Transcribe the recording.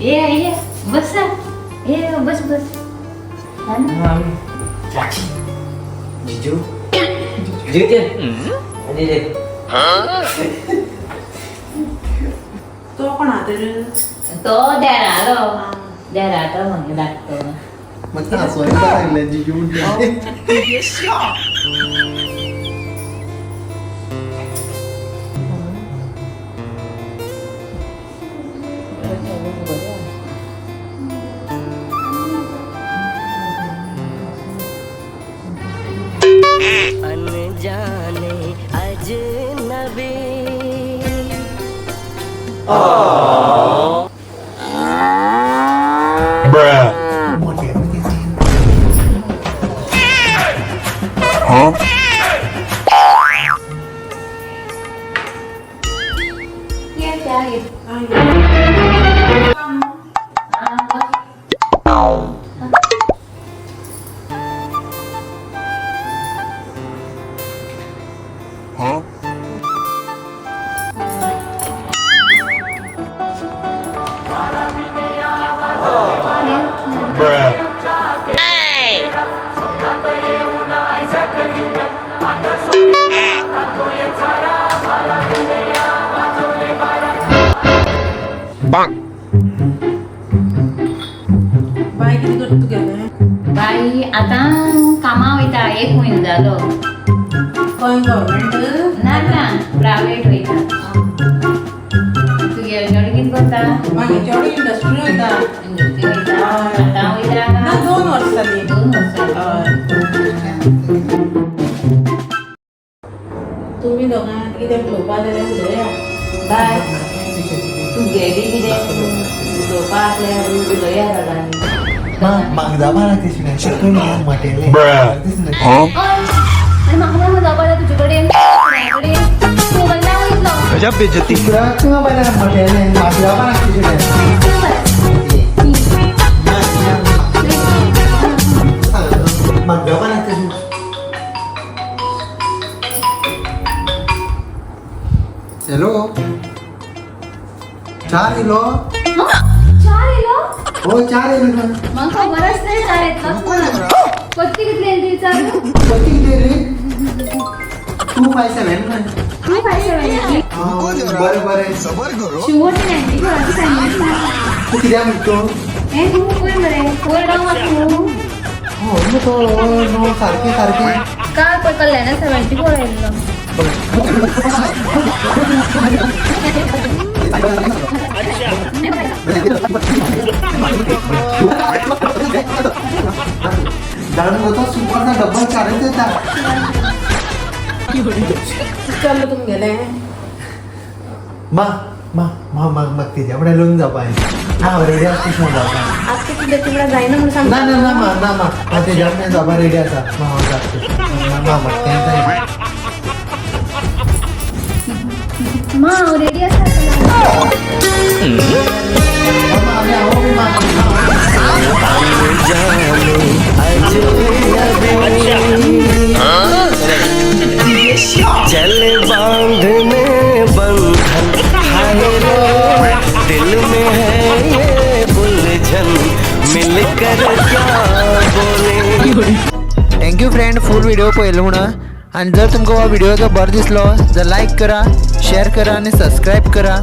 ये ये बसा. ये बस बस. चाची, जीजू, जीजू, जीजू. तो कोणा तर तो देरालो देराचो म्हागे धाकटो. मग हासवायला लागले जिजू. अनजाने अजनबी. ये च्या घे. आं, बस. बाय, कितें करता तुगेलें? बाई आतां कामा वयता, एक म्हयनो जालो. खंय, गव्हर्मेंट? ना ना, प्रायवेट वयता. तुगे चेडो कितें करता? मागीर चेडो इंडस्ट्री वयता. इंडस्ट्री वयता आतां वयता? ना, 2 वर्सां जालीं. 2 वर्सां. हय. तुमी दोगां कितें उलोवपा जाल्यार उलया. बाय, तुगेली कितें उलोवपा आसल्यार उलया दादा. मागदाबा दिसलें शकून मटेले दिसलें. आनी म्हाका म्हणून जावपा तुजे कडेन कडेन तूं ना वयतलो. गजब बेइज्जती. तुका बायला मटेले मागदाबा दिसलें. मागदाबा दिसलें. हॅलो, चार इलो. चार येयलो? हो, चार इलो. म्हाका खबर आसलें चार येतलोच म्हणून. पत्ती कितली येयली विचार. पत्ती किती रे? 257. 257. बरें बरें. सबर करो. शुअर 94ची सांगितलं. तू कित्याक म्हणतो? हे तूं पळय मरे, वयर राव तूं. हो मग तो नो, सारखे सारखे. काल पळय कल्याणा 74 आयिल्लो. जाणून होता सुपरचा डब्बल चारच येतात. चल्ल तुमगेलें. मा मा मा मा मग तेज्या फुडें लग्न जावपा हांव रेडी आसा तशें म्हणून जावपा. आतां तुज्या तिगडा जायना म्हणून ना. सांगता. ना ना मा, ना मा, हांव तेज्या फुडें जावपा रेडी आसा मा. हांव जाता मा, मा तें जाय. मा, हांव रेडी आसा आतां. मा, आमी हांव बी मा. जाने अजनबी चल बांधने बंधन, हाय रे दिल में है ये उलझन, मिलकर क्या बोले. Thank you friend, full video पळयलो म्हणून. आनी जर तुमकां हो व्हिडिओ जर बरो दिसलो जर लायक करा, शेअर करा आनी सबस्क्रायब करा.